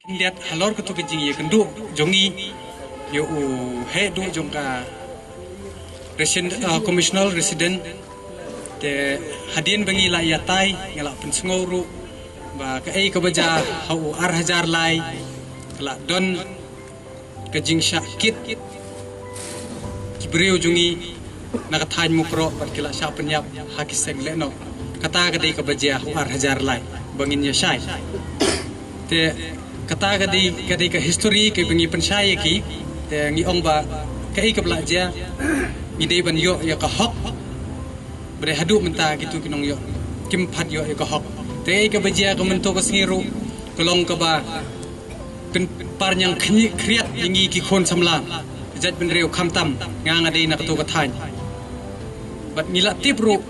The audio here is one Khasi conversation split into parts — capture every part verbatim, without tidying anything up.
Liat halor katu ka jingïakynduh jong ngi ïa u heh duh jong ka resident, uh, commissioner resident. Te hadien ba ngi la ïatai, ngi la pynsngew ruh ba kaei kaba jia ha u ar hajar lai, ka la don ka jingshah kit ki briew jong ngi na ka thaiñ Mukroh bad ki la shah pynïap ha ki seng lehnoh. Kata ka dei kaba jia ha u ar hajar lai ba ngin ïa shai. Te kata ka dei, ka dei ka history kaba ngi pynshai ïa ki. Te ngi ong ba kaei kaba la jia, ngi dei ban ïoh ïa ka hok. Ba dei haduh mynta kitu ki nongïoh kim pat ïoh ïa ka hok. Te kaei kaba jia ka mynta ka sngi ruh ka long kaba pynpar ñiang khñi-, khriat ïa ngi ki khun samla ka jaitbynriew, khamtam nga, nga dei na katu ka thaiñ. Bad ngi la tip ruh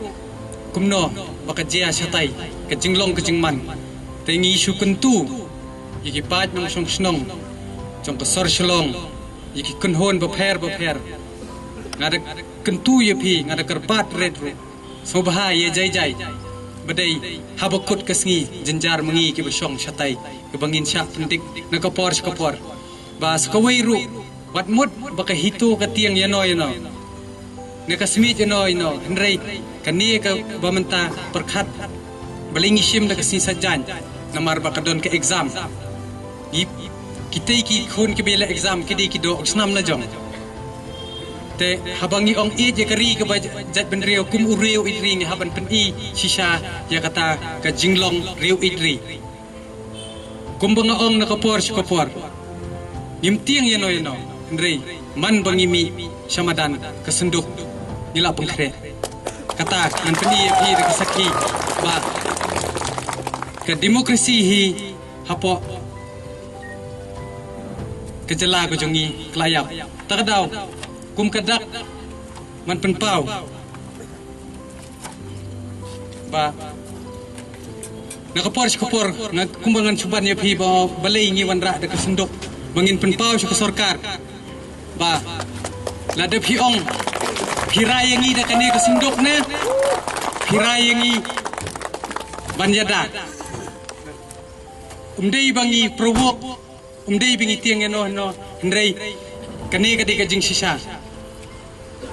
kumno ba ka jia shatai ka jinglong ka jingman. Te ngi shu kyntu ïa ki paid nongshong shnong jong ka sor Shillong, ïa ki kynhun bapher bapher. Nga da kyntu ïa phi, nga da kyrpad rit ruh, sngewbha ïa jai jai ba dei haba kut ka sngi, jynjar ma ngi kiba shong shatai, kiba ngin shah pyndik na ka por sha ka por. Ba sa kawei ruh, wat mut ba ka HITO ka tieng ïano ïano, ne ka smit ïano ïano, hynrei kane kaba mynta pyrkhat, balei ngi shim da ka sngi Saitjaiñ, namar ba ka don ka exam. Ngi, kitei ki khun kiba ïaleh exam ki dei ki doh snam la jong. Te haba ngi ong ïeit ïa ka ri kaba jaitbynriew kum u riew ïeit ri, ngi hap ban pyni shisha ïa kata ka jinglong riew ïeit ri. Kumba nga ong na ka por sha ka por, ngim tieng ïano ïano, hynrei man ba ngi mih sha madan ka synduk ngi la pynkhreh. Kata ngan pyni ïa phi da ka sakhi ba ka demokrasi hi hapoh ka jylla ka jong ngi ka la ïap. Ta ka daw, kum ka dak, ngan pynpaw ba na ka por sha ka por, nga, kumba ngan shu ban ïa phi ba balei ngi wanrah da ka synduk, ba ngin pynpaw sha ka sorkar ba lada phi ong phi rai ïa ngi da kane ka synduk ne phi rai ïa ngi ban ïada. Um dei ba ngi provoke, um dei ba ngi tieng ïano ïano, hynrei kane ka dei ka jingshisha.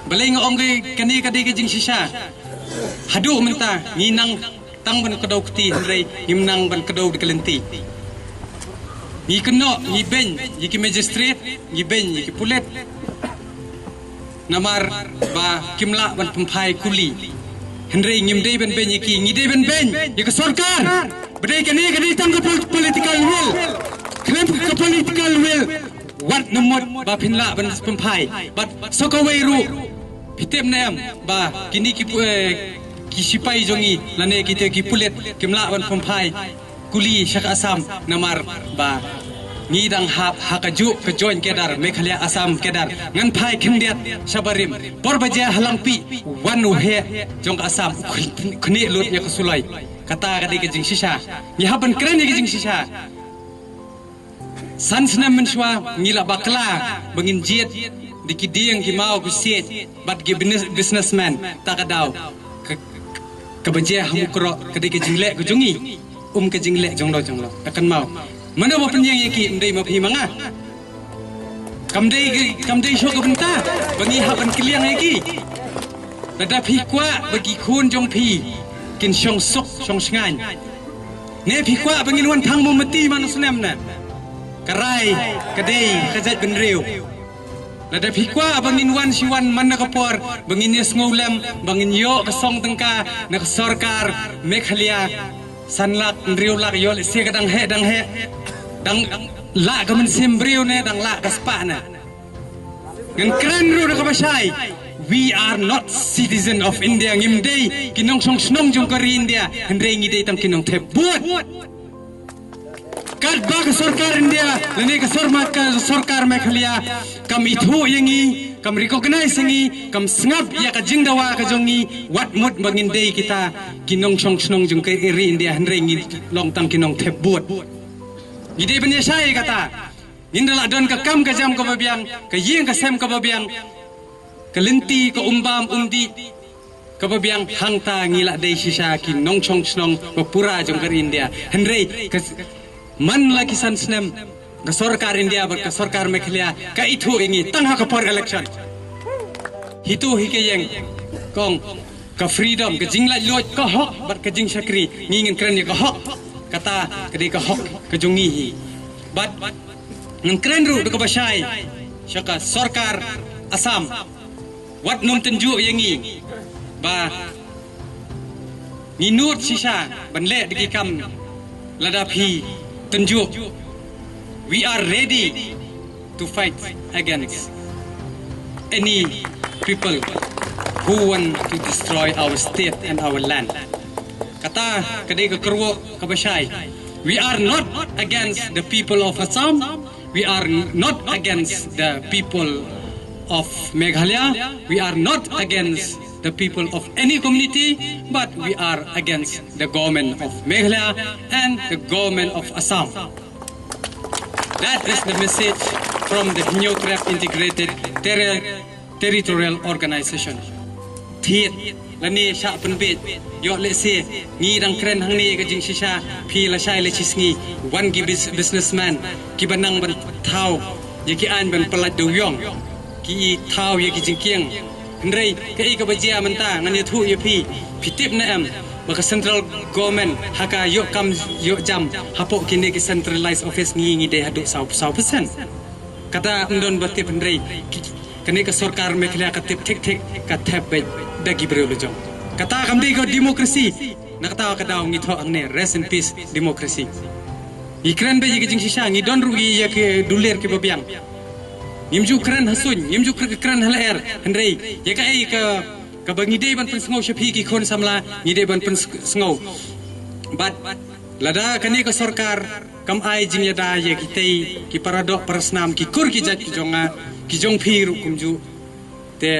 Balei nga ong ka, kane ka dei ka jingshisha? Haduh mynta ngi nang tang ban kdew kti, hynrei ngim nang ban kdew da ka lynti. Ngi kynnoh, ngi beiñ ïa ki magistrate, ngi beiñ ïa ki pulit, namar ba kim lah ban pynphai kuli. Hynrei ngim dei ban beiñ ïa ki, ngi dei ban beiñ ïa ka sorkar. Ba dei kane ka dei tang ka pol-, political will. Khlem ka political will, wat ne mut ba phin lah ban pynphai. Bad sa kawei ruh, phi tip ne em ba kine ki pu-, eh, ki sipai jong ngi lane kite ki pulit kim lah ban pynphai kuli sha ka Assam, namar ba ngi dang hap ha kajuh ka joint cadre Meghalaya Assam cadre. Ngan phai khyndiat sha barim. Por ba jia ha Langpih, wan u heh jong ka Assam, u khn-, khnieh lut ïa ka suloi. Kata ka dei ka jingshisha. Ngi hap ban kren ïa ka jingshisha. San snem mynshuwa ngi la bakla ba ngin jied da ki dieng, ki maw, ki siej bad ki business-, businessman. Ta ka daw ka, kaba jia ha Mukroh ka dei ka jingleh ka jong ngi, um ka jingleh jong no jong no. Da kynmaw, mano ba pynïeng ïa ki, ym dei ma phi ma nga. Kam dei, kam dei shuh ka bynta ba ngi hap ban kylliang ïa ki. Lada phi kwah ba ki khun jong phi kin shong suk shong shngaiñ, ne phi kwah ba ngin wan thang mombati man u snem ne? Ka rai ka dei ka jaitbynriew. Lada phi kwah ba ngin wan shi wan man na ka por, ba ngin ïa sngewlem, ba ngin ïoh ka song tyngka na ka sorkar Meghalaya, san lak, hynriew lak, ïoh lehse ka dang heh, dang heh, dang lah ka mynsiem briew ne dang lah ka spah ne. Ngan kren ruh da kaba shai. We are not citizen of India. Ngim dei ki nongshong shnong jong ka ri India. Hynrei ngi dei tang ki nongthep vote. Katba ka sorkar India lane ka sorma-, ka sorkar Meghalaya kam ithuh ïa ngi, kam recognize ïa ngi, kam sngap ïa ka jingdawa ka jong ngi, wat mut ba ngin dei kita ki nongshong shnong jong ka ri India, hynrei ngi long tang ki nongthep vote. Ngi dei ban ïa shai kata. Ngin da lah don ka kam ka jam kaba biang, ka ïing ka sem kaba biang, ka lynti, ka umbam umdih kaba biang, hangta ngi lah dei shisha ki nongshong shnong ba pura jong ka ri India. Hynrei ka s-, man la ki san snem Ka sorkar India bad ka sorkar Meghalaya ka ithuh ïa ngi tang ha ka por election. Hito hi ka ïeng kong ka freedom, ka jinglaitluid, ka hok bad ka jingshakri. Ngi ngin kren ïa ka hok. Kata ka dei ka hok ka jong ngi hi. Bad ngan kren ruh da kaba shai sha ka sorkar Assam. Wat nym tynjuh ïa ngi ba ngi nud shisha ban leh da ki kam lada phi tynjuh. We are ready to fight against any people who want to destroy our state and our land. Kata ka dei ka kyrwoh kaba shai. We are not against the people of Assam. We are not against the people of Meghalaya. We are not against the people of any community, but we are against the government of Meghalaya and the government of Assam. That is the message from the Hynñiewtrep Integrated Terri- Territorial Organization. Thied lane shah pynbeit ïoh lehse ngi dang kren hangne ka jingshisha, phi lashai lashisngi wan ki bus- businessman kiba nang ban thaw ïa ki aiñ ban pyllait da u ïong, ki i thaw ïa ki jingkieng. Hynrei kaei kaba jia mynta ngan ïathuh ïa phi, phi tip ne em ba ka central government ha ka ïoh kam ïoh jam hapoh kine ki centralized office ngi ngi dei haduh saw saw percent. Kata ym don ba tip hynrei ki- kane ka sorkar Meghalaya ka tip thik thik, ka thep beit da ki briew la jong. Kata kam dei ka democracy. Na kata ka daw ngi thoh hangne, rest in peace democracy. Ngi kren beit ïa ka jingshisha, ngi don ruh ïa ka dulir kiba biang. Ngim ju kren ha suiñ, ngim ju kren ha lyer, hynrei ïa kaei ka kaba ngi dei ban pynsngew sha phi ki khun samla, ngi dei ban pynsngew. Bad lada kane ka sorkar kam ai jingïada ïa kitei ki paradoh parasnam, ki kur ki jait ki jong nga, ki jong phi ruh kumjuh, te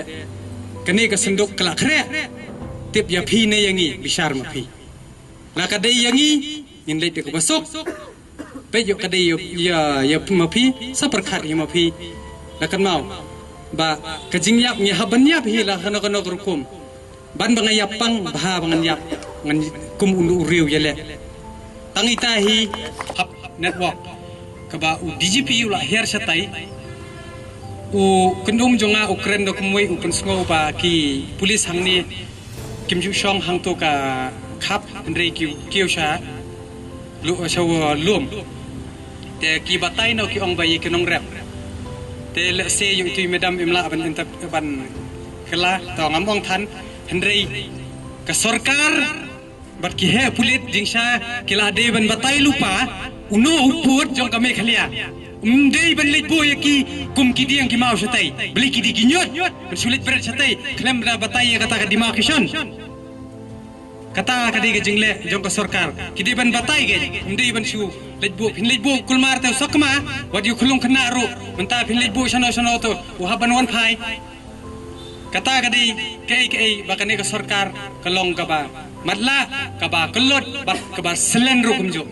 kane ka synduk ka la khreh. Tip ïa phi ne ïa ngi, bishar ma phi. La ka dei ïa ngi, ngin leit da kaba suk. Peit ïoh ka dei ïa ïa ïa ma phi, sa pyrkhat ïa ma phi. La kan mau ba ka jingïap ngi hap ban ïap hi la kano kano ka rukom. Ban ba nga ïap pang, bha ba ngan ïap, ngan kum u riew ïaleh. Tang ita hi hap network kaba u D G P u la hiar shatai. U kyndum jong nga u kren da kumwei, u pynsngew ba ki pulit hangne kim ju shong hangto ka khap, hynrei ki kiew sha lu sha lum. Te ki batai noh ki ong ba ïa ki nongrep. Te lehse ïa itu i madam im lah ban inter- ban kylla, to ngam ong than, hynrei ka sorkar bad ki heh pulit jingshisha ki la dei ban batai lypa uno u pud jong ka Meghalaya. Ym dei ban leit buh ïa ki kum ki dieng ki maw shatai. Balei ki dei ki ñiut ban shu leit bret shatai khlem da batai ïa kata ka demarcation. Kata ka dei ka jingleh jong ka sorkar. Ki dei ban batai, ki ym dei ban shu leit buh. Phin leit buh Kulmar te u Sakma, wat ïa u Khyllung Khynnah ruh mynta phin leit buh shano shano te u hap ban wan phai. Kata ka dei kaei kaei ba kane ka sorkar ka long kaba matlah, kaba kyllut bad kaba slen ruh kumjuh.